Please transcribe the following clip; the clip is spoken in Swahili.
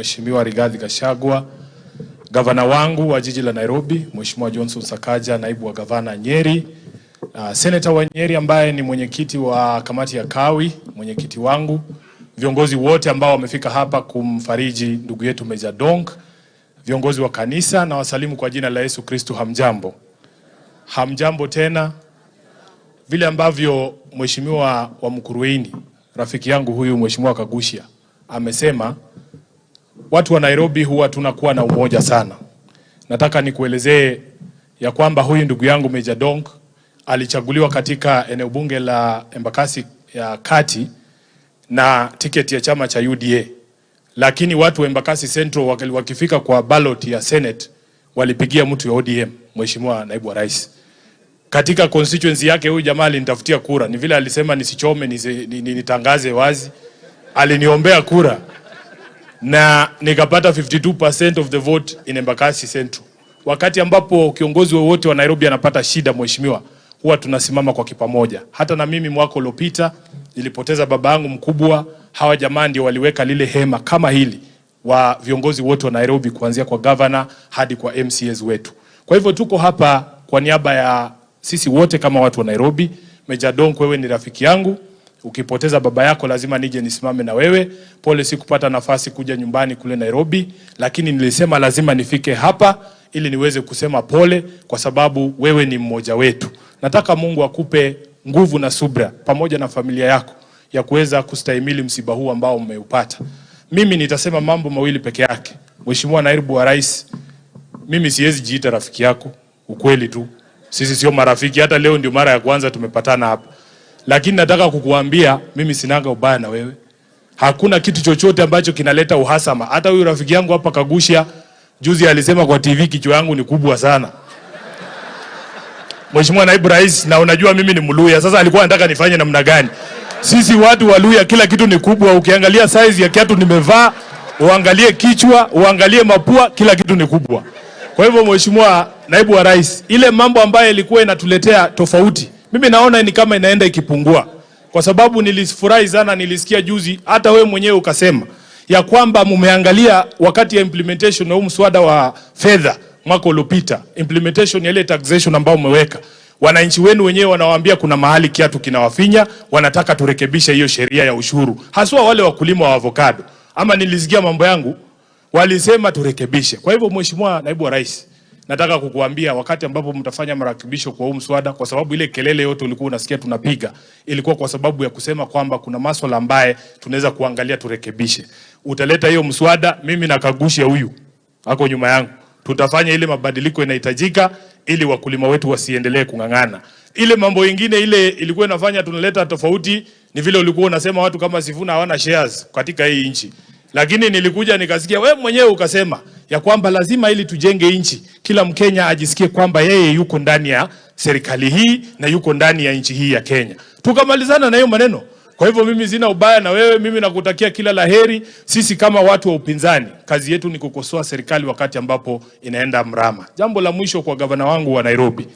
Mheshimiwa Rigathi Gachagua, gavana wangu wa jiji la Nairobi, Mheshimiwa Johnson Sakaja, naibu wa gavana Nyeri, seneta wa Nyeri ambaye ni mwenyekiti wa kamati ya Kawi, mwenyekiti wangu, viongozi wote ambao wamefika hapa kumfariji ndugu yetu Mejja Donk, viongozi wa kanisa nawasalimu kwa jina la Yesu Kristu. Hamjambo? Hamjambo tena. Vile ambavyo mheshimiwa wa Mukurweini, rafiki yangu huyu Mheshimiwa Kaguchia amesema, watu wa Nairobi huwa tunakuwa na umoja sana. Nataka nikuelezee ya kwamba huyu ndugu yangu Mejja Donk alichaguliwa katika eneo bunge la Embakasi ya Kati na tiketi ya chama cha UDA, lakini watu wa Embakasi Central wakifika kwa ballot ya Senate walipigia mtu ya ODM, Mheshimiwa naibu wa rais. Katika constituency yake huyu jamaa alinitafutia kura, ni vile alisema nisichome, nitangaze wazi. Aliniombea kura na nikapata 52% of the vote in Embakasi Central. Wakati ambapo kiongozi wowote wa Nairobi anapata shida, mheshimiwa, huwa tunasimama kwa kipamoja. Hata na mimi mwaka uliopita nilipoteza baba yangu mkubwa. Hawa jamaa ndio waliweka lile hema kama hili wa viongozi wote wa Nairobi kuanzia kwa governor hadi kwa MCAs wetu. Kwa hivyo tuko hapa kwa niaba ya sisi wote kama watu wa Nairobi. Mejja Donk, wewe ni rafiki yangu. Ukipoteza baba yako lazima nije nisimame na wewe. Pole sikupata nafasi kuja nyumbani kule Nairobi, lakini nilisema lazima nifike hapa ili niweze kusema pole, kwa sababu wewe ni mmoja wetu. Nataka Mungu akupe nguvu na subra pamoja na familia yako ya kuweza kustahimili msiba huu ambao mmeupata. Mimi nitasema mambo mawili peke yake. Mheshimiwa Naibu wa Rais, mimi siwezi jiita rafiki yako, ukweli tu. Sisi sio marafiki, hata leo ndio mara ya kwanza tumepatana hapa. Lakini nataka kukuambia mimi sinanga ubaya na wewe. Hakuna kitu chochote ambacho kinaleta uhasama. Hata huyu rafiki yangu hapa Kaguchia juzi alisema kwa TV kichwa yangu ni kubwa sana. Mheshimiwa Naibu Rais, na unajua mimi ni Mluya. Sasa alikuwa anataka nifanye namna gani? Sisi watu wa Luya kila kitu ni kubwa. Ukiangalia size ya kiatu nimevaa, uangalie kichwa, uangalie mapua, kila kitu ni kubwa. Kwa hivyo Mheshimiwa Naibu wa Rais, ile mambo ambayo ilikuwa inatuletea tofauti, mimi naona ni kama inaenda ikipungua, kwa sababu nilifurahi sana, nilisikia juzi hata wewe mwenyewe ukasema ya kwamba mumeangalia wakati ya implementation ya huu mswada wa fedha mwaka uliopita, implementation ya ile taxation ambayo umeweka, wananchi wenu wenyewe wanawaambia kuna mahali kiatu kinawafinya, wanataka turekebishe hiyo sheria ya ushuru, haswa wale wakulima wa avocado. Ama nilisikia mambo yangu walisema turekebishe. Kwa hivyo Mheshimiwa Naibu wa Rais, nataka kukuambia wakati ambapo mtafanya marekebisho kwa huu mswada, kwa sababu ile kelele yote ulikuwa unasikia tunapiga ilikuwa kwa sababu ya kusema kwamba kuna maswala ambaye tunaweza kuangalia turekebishe. Utaleta hiyo mswada, mimi na Kaguchia huyu ako nyuma yangu, tutafanya ile mabadiliko inahitajika ili wakulima wetu wasiendelee kung'ang'ana. Ile mambo ingine ile ilikuwa inafanya tunaleta tofauti ni vile ulikuwa unasema watu kama Sifuna hawana shares katika hii nchi. Lakini nilikuja nikasikia wewe mwenyewe ukasema ya kwamba lazima ili tujenge nchi, kila Mkenya ajisikie kwamba yeye yuko ndani ya serikali hii na yuko ndani ya nchi hii ya Kenya. Tukamalizana na hiyo maneno. Kwa hivyo mimi sina ubaya na wewe, mimi nakutakia kila la heri. Sisi kama watu wa upinzani, kazi yetu ni kukosoa serikali wakati ambapo inaenda mrama. Jambo la mwisho kwa gavana wangu wa Nairobi,